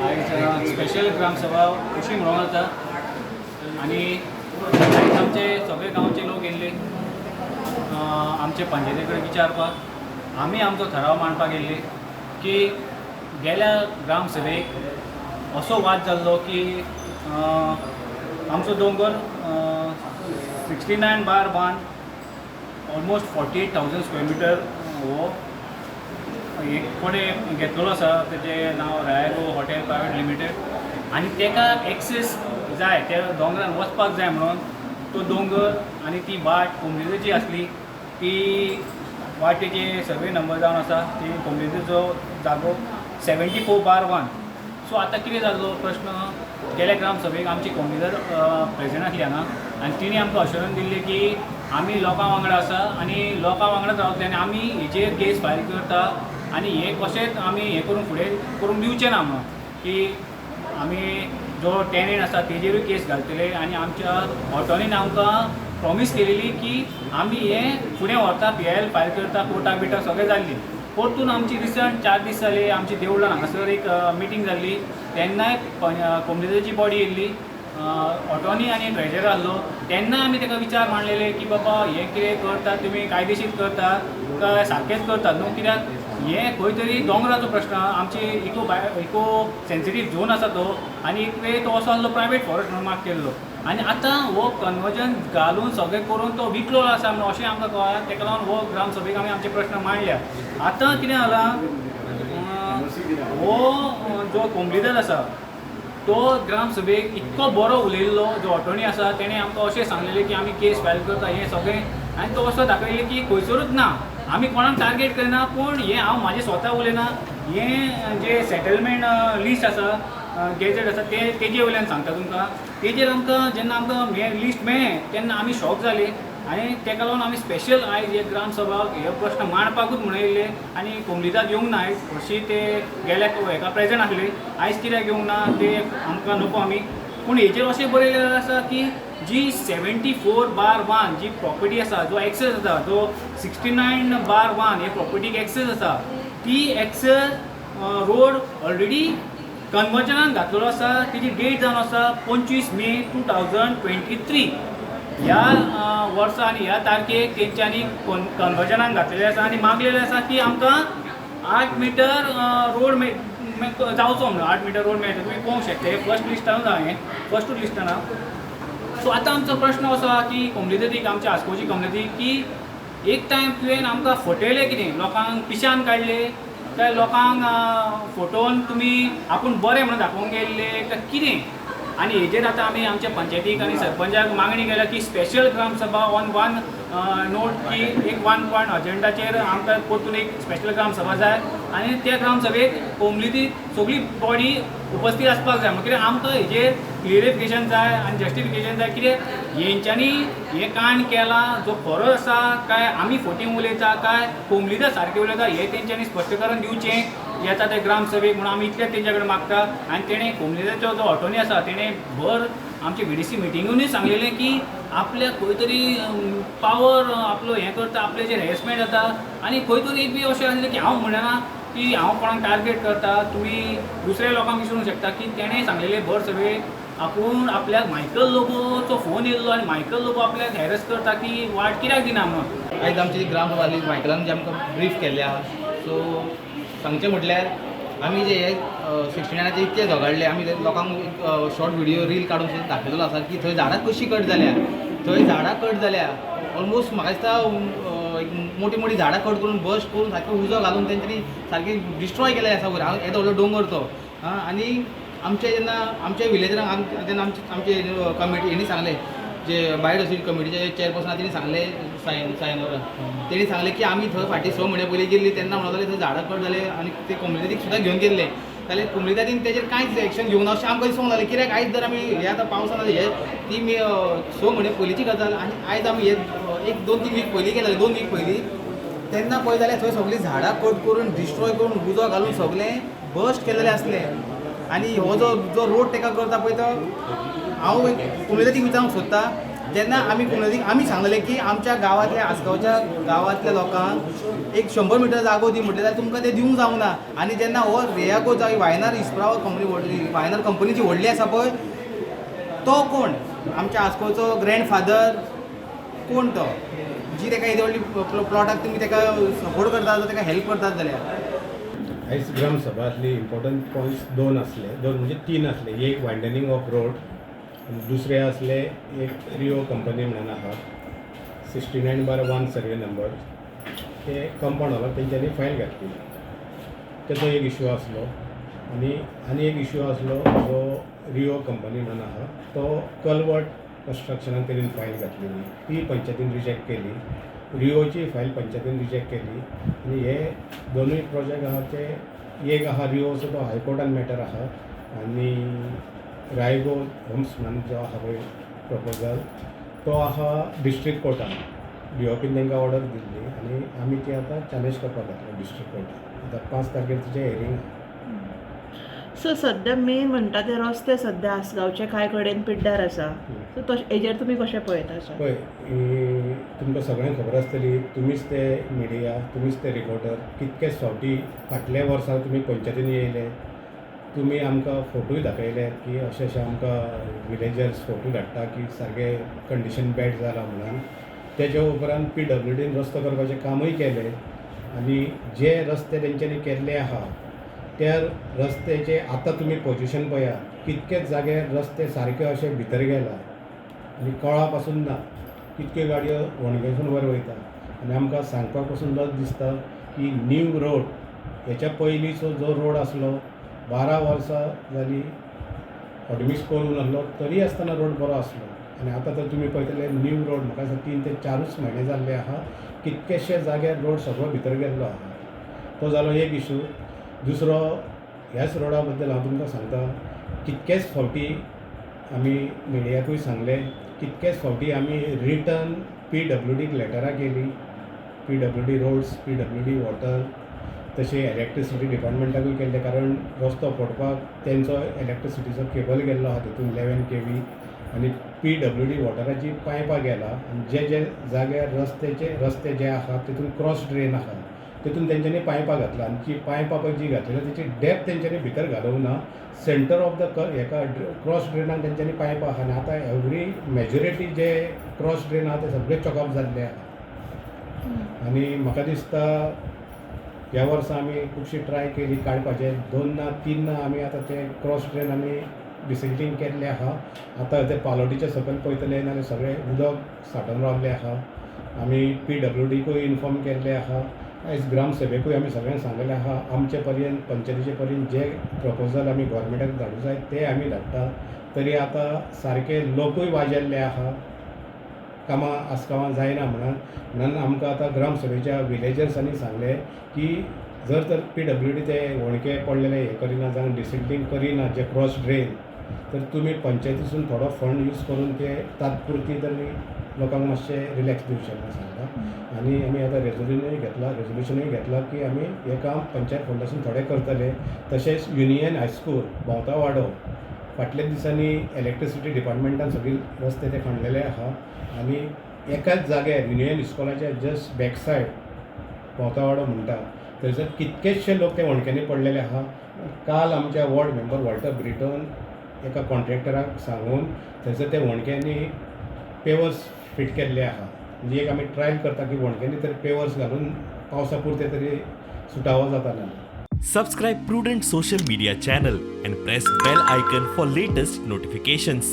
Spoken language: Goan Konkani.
आयज स्पेशल ग्रामसभा अशी म्हणून जाता आनी आयज आमचे सगळे गांवचे लोक येयल्ले आमचे पंचायती कडेन विचारपाक. आमी आमचो ठराव मांडपाक येयल्ले की गेल्या ग्रामसभेक असो वाद जाल्लो की आमचो दोंगर 69/1, almost 48,000 square meter हो एक कोणें घेतलेलो आसा, तेजें नांव रायगो हॉटेल प्रायवेट लिमिटेड. आनी तेका एक्सेस जाय, त्या दोंगरान वचपाक जाय म्हणून तो दोंगर आनी ती वाट कोमनिदाची आसली. ती वाटेचे सर्वे नंबर जावन आसा ती कोमनिदाचो जागो 74/1. सो आतां कितें जाल्लो प्रश्न, गेल्या ग्रामसभेक आमची कोमनिदाद प्रेजंट आसली हांगा आनी तिणें आमकां अश्योरन्स दिल्ली की आमी लोकां वांगडा आसा आनी लोकां वांगडाच रावतले आनी आमी हेजेर केस फायल करता आनी हें कशेंच आमी हें करून फुडें करूंक दिवचें ना म्हणून, की आमी जो टेनंट आसा तेजेरूय केस घालतले. आनी आमच्या अटॉर्नीन आमकां प्रॉमीस केलेली की आमी हें फुडें व्हरता, पीआयएल फायल करता, कोर्टाक बिटाक सगळें जाल्ली. परतून आमची रिसंट 4 दीस जाले, आमची देवळान हांगासर एक मिटींग जाल्ली. तेन्नाय कोमनिदाची बॉडी येयल्ली, अटॉर्नी आनी ट्रेजर आहलो. तेन्ना आमी ताका विचार मांडलेले की बाबा, हें कितें करता तुमी, कायदेशीर करता काय सारकेंच करतात न्हू? कित्याक हें खंय तरी दोंगराचो प्रश्न, आमची इको सेन्सिटीव झोन आसा तो. आनी एक वेळ तो असो आहलो प्रायवेट फॉरेस्ट म्हणून मार्क केल्लो आनी आतां हो कन्वर्जन घालून सगळें करून तो विकलो आसा म्हणून अशें आमकां कळ्ळां. ताका लागून हो ग्रामसभेक आमी आमचे प्रश्न मांडल्या. आतां कितें जालां, हो जो कोमलिदाद आसा तो ग्रामसभेक इतको बरो उलयल्लो. जो अटॉर्नी आसा तेणें आमकां अशें सांगलेलें की आमी केस फायल करता, हें सगळें. आनी तो असो दाखयलें की खंयसरूच ना, आमी कोणाक टार्गेट करना, पूण हें हांव म्हाजें स्वता उलयना, हें जे सेटलमेंट लिस्ट आसा, गेजेट आसा, तें तेजे वयल्यान सांगता तुमकां. तेजेर आमकां जेन्ना आमकां हें लिस्ट मेळ्ळें तेन्ना आमी शॉक जाले आनी तेका लागून आमी स्पेशल आयज हे ग्रामसभाक हे प्रश्न मांडपाकूच म्हणून येयल्ले. आनी कोमलिदाद येवंक ना आयज. हरशीं ते गेल्या हेका प्रेजंट आसले, आयज कित्याक येवंक ना ते आमकां नको आमी. पूण हेजेर अशें बरयलेलें आसा की जी 74/1 जी प्रॉपर्टी आसा, जो एक्सेस आसा, जो 69/1 हे प्रॉपर्टीक एक्सेस आसा, ती एक्सेस रोड ऑलरेडी कन्वर्जनान घातलेलो आसा. तेजी डेट जावन आसा 25 मे 2023. ह्या वर्सा आनी ह्या तारखेक तेंच्यांनी कन्वर्जनान घातलेलें आसा आनी मागलेलें आसा की आमकां 8 मिटर रोड मे जावचो म्हणून. 8 मिटर रोड मेळटा, तुमी पळोवंक शकता. हे फर्स्ट लिस्टानूच आहा, हें फर्स्टूच लिस्टान आहा. सो आतां आमचो प्रश्न असो आहा की कोमलिदादीक, आमच्या आस्कोची कम्युनिटीक, की एक टायम तुवें आमकां फटयलें कितें? लोकांक पिशान काडले काय लोकांक फोटोन तुमी आपूण बरें म्हणून दाखोवंक गेल्ले काय कितें? आनी हेजेर आतां आमी आमच्या पंचायतीक आनी सरपंचाक मागणी केल्या की special gram sabha on one note, की एक वन पॉयंट अजेंडाचेर आमकां परतून एक स्पेशल ग्रामसभा जाय आनी त्या ग्रामसभेक कोमलिदी सगळी बॉडी उपस्थित आसपाक जाय. कित्याक आमकां हेजेर क्लियरिफिकेशन जाय आनी जस्टिफिकेशन जाय, कित्याक हेंच्यांनी हें कांड केलां जो खरो आसा काय आमी फोटींग उलयता काय कोमलिदा सारकें उलयता, हें तेंच्यांनी स्पश्टीकरण दिवचें येता ते ग्रामसभेक म्हणून आमी इतलें तेंच्या कडेन मागता. आनी तेणें, कोमलिदाचो जो अटॉर्नी आसा, तेणें भर आमचे व्हीडीसी मिटिंगूनय सांगलेलें की आपल्याक खंय तरी पावर आपलो हें करता, आपल्याचेर हॅरेसमेंट जाता. आनी खंय तरी एक बी अशें आसलें की हांव म्हणना की हांव कोणाक टार्गेट करता, तुमी दुसऱ्या लोकांक विचारूंक शकता की तेणें सांगलेलें भर सभेक आपूण आपल्याक मायकल लोबोचो फोन येयल्लो आनी मायकल लोबो आपल्याक हॅरस करता की वाट कित्याक दिना म्हणून. आयज आमची ग्रामसभा जाली. मायकलान जे आमकां ब्रीफ केल्ले आहा, सो सांगचें म्हटल्यार आमी जे हे 69आचे इतके झगडले. आमी ते लोकांक एक शॉर्ट व्हिडियो रील काडून सुद्दां दाखयलेलो आसा की थंय झाडां कशीं कट जाल्या. थंय झाडां कट जाल्या ऑलमोस्ट म्हाका दिसता एक मोटी मोटी झाडां कट करून, बस्ट करून, सारकें उजो घालून तेंच्यांनी सारकें डिस्ट्रॉय केलें आसा वयर येदो व्हडलो दोंगर तो. आं, आनी आमचे जेन्ना आमच्या विलेजरांक जेन्ना आमचे कमिटी हेणी सांगलें, जे बायोडायवर्सिटी कमिटीचे चेअरपर्सन आहा तेणी सांगलें, सायन सायनवर तेणी सांगलें की आमी थंय फाटीं 6 म्हयने पयलीं गेल्ली तेन्ना म्हणून जालें थंय झाडां कट जाले आनी ते कम्युनिटीक सुद्दां घेवन गेल्ले. जाल्यार कम्युनिटीन तेजेर कांयच एक्शन घेवंक ना अशें आमकां दिसूंक लागलें. कित्याक आयज जर आमी हे आतां पावसान हे ती 6 म्हयने पयलींची गजाल आनी आयज आमी हे एक 2-3 वीक पयलीं गेले, 2 वीक पयलीं, तेन्ना पळय जाल्यार थंय सगळीं झाडां कट करून, डिस्ट्रॉय करून, उजो घालून सगळें बस्ट केलेलें आसलें. आनी हो जो जो रोड तेका करता पळय तो हांव एक कम्युनिटीक विचारूंक सोदता. जेन्ना आमी कुमलेदीक आमी सांगलें की आमच्या गांवांतल्या आसगांवच्या गांवांतल्या लोकांक एक 100 मिटर जागो दी म्हटलें जाल्यार तुमकां तें दिवंक जावना. आनी जेन्ना हो रेयागो जावं वायनार इस्प्राव कंपनी व्हडली, वायनार कंपनी जी व्हडली आसा पळय, तो कोण आमच्या आसगांवचो ग्रँडफादर कोण तो, जी ताका येदी व्हडली प्लॉटाक तुमी ताका सपोर्ट करता, ताका हेल्प करतात जाल्यार. आयज ग्रामसभा आसली. इम्पॉर्टंट पॉयंट्स दोन आसले, दोन म्हणजे तीन आसले. एक वायडनिंग ऑफ रोड आनी दुसरे आसले एक रिओ कंपनी म्हणून आहा, 69/1 सर्वे नंबर, ते कंपाऊंड वॉलाक तेंच्यांनी फायल घातली, तेजो एक इशू आसलो. आनी आनी एक इशू आसलो जो रिओ कंपनी म्हणून आहा, तो कलवट कन्स्ट्रक्शनाक तेणीन फायल घातलेली, ती पंचायतीन रिजेक्ट केली. रिओची फायल पंचायतीन रिजेक्ट केली. आनी हे दोनूय प्रोजेक्ट आहा ते, एक आहा रिओचो तो हायकोर्टान मॅटर आहा आनी रायगो होम्स म्हणून जो आहा पळय प्रपोजल, तो आहा डिस्ट्रिक्ट कोर्टान. डीओपीन तांकां ऑर्डर दिल्ली आनी आमी ती आतां चॅलेंज करपाक घातल्या डिस्ट्रिक्ट कोर्टान. आतां 5 तारखेर तिचें हियरींग. सो सद्या मेन म्हणटा ते रस्ते सद्या आसगांवचे कांय कडेन पिड्ड्यार आसा, सो तशें हेजेर तुमी कशें पळयता सर? पळय, ही तुमकां सगळ्यांक खबर आसतली, तुमीच ते मिडिया, तुमीच ते रिपोर्टर. कितकेच फावटी फाटल्या वर्सा तुमी पंचायतीन येयले, तुमी आमकां फोटोय दाखयले की अशें अशें आमकां विलेजर्स फोटो धाडटा की सारकें कंडिशन बॅड जालां म्हणून. तेज्या उपरांत पीडब्ल्यूडीन रस्तो करपाचें कामूय केलें आनी जे रस्ते तेंच्यांनी केल्ले आहा त्या रस्त्याचे आतां तुमी पोजिशन पळयात, कितकेच जाग्यार रस्ते सारके अशे भितर गेला आनी कळा पासून ना, कितक्यो गाडयो वणगेसून वयर वयता. आनी आमकां सांगपाक पासून लज दिसता की न्यू रोड, हेच्या पयलींचो जो रोड आसलो, 12 वर्सां जालीं हॉटमिक्स करूंक नासलो, तरी आसतना रोड बरो आसलो. आनी आतां तर तुमी पळयतले न्यू रोड, म्हाका दिसता 3 ते 4 म्हयने जाल्ले आहा, कितकेशे जाग्यार रोड सगळो भितर गेल्लो आहा. तो जालो एक इशू. दुसरो, ह्याच रोडा बद्दल हांव तुमकां सांगता, कितकेच फावटी आमी मिडियाकूय सांगलें, कितकेच फावटी आमी रिटर्न पीडब्ल्यूडीक लेटरां केली, पीडब्ल्यूडी रोड्स, पीडब्ल्यूडी वॉटर, तशें इलेक्ट्रिसिटी डिपार्टमेंटाकूय केल्लें, कारण रस्तो फोडपाक तेंचो इलेक्ट्रिसिटीचो केबल गेल्लो आहा तितून 11 kV आनी पीडब्ल्यूडी वॉटराची पायपां गेला. आनी जे जे जाग्यार रस्त्याचे रस्ते जे आहा तितून क्रॉस ड्रेन आहा, तितून तेंच्यांनी पायपां घातला आनी जी पायपां पळय जी घातलेली तेची डेप्थ तेंच्यांनी भितर घालूंक ना. सेंटर ऑफ the हेका क्रॉस ड्रेनाक तेंच्यांनी पायपां आहा आनी आतां एवरी मेजोरिटी जे क्रॉस ड्रेन आहा ते सगळे चॉकअप जाल्ले आहा. आनी म्हाका दिसता ह्या वर्सा आमी खुबशी ट्राय केली काडपाचें, 2 ना 3 ना आमी आतां ते क्रॉस ड्रेन आमी डिसिल्टींग केल्लें आहा. आतां ते पालोटीच्या सकयल पळयतले नाल्यार सगळें उदक सांठोवन रावल्लें आहा. आमी पीडब्ल्यूडीकूय इन्फॉर्म केल्लें आहा, आयज ग्रामसभेकूय आमी सगळ्यांक सांगलेलें आहा, आमचे पर्यंत पंचायतीचे पर्यंत जे प्रपोजल आमी गोवोरमेंटाक धाडूं जाय ते आमी धाडटा. तरी आतां सारके लोकूय वाजेल्ले आहा, कामां आसगांवां जायना म्हणून. म्हणून आमकां आतां ग्रामसभेच्या विलेजर्सांनी सांगलें की जर तर पीडब्ल्यूडी ते वणके पडलेले हें करिना जावं डिसिल्टींग करिना जे क्रॉस ड्रेन, तर तुमी पंचायतीसून थोडो फंड यूज करून ते तात्पुरती तरी लोकांक मातशें रिलॅक्स दिवचें म्हणून सांगलां. आनी आमी आतां रेजोल्युशनूय घेतलां की आमी हें काम पंचायत फंडासून थोडें करतले. तशेंच युनियन हायस्कूल भोंवता वाडो फाटल्या दिसांनी इलेक्ट्रिसिटी डिपार्टमेंटान सगळी रस्ते ते खणलेले आहा आनी एकाच जाग्यार युनियन इस्कॉलाच्या जस्ट बॅक सायड भोंवता वाडो म्हणटा थंयसर कितकेशे लोक ते वणक्यांनी पडलेले आहा. काल आमच्या वॉर्ड मेंबर वॉल्टर ब्रिटोन एका कॉन्ट्रॅक्टराक सांगून थंयसर ते वणक्यांनी पेवर्स फिट केल्ले आहा. म्हणजे एक आमी ट्रायल करता की वणक्यांनी तरी पेवर्स घालून पावसा पुरते तरी सुटावो जाता ना. Subscribe Prudent Social Media channel and press bell icon for latest notifications.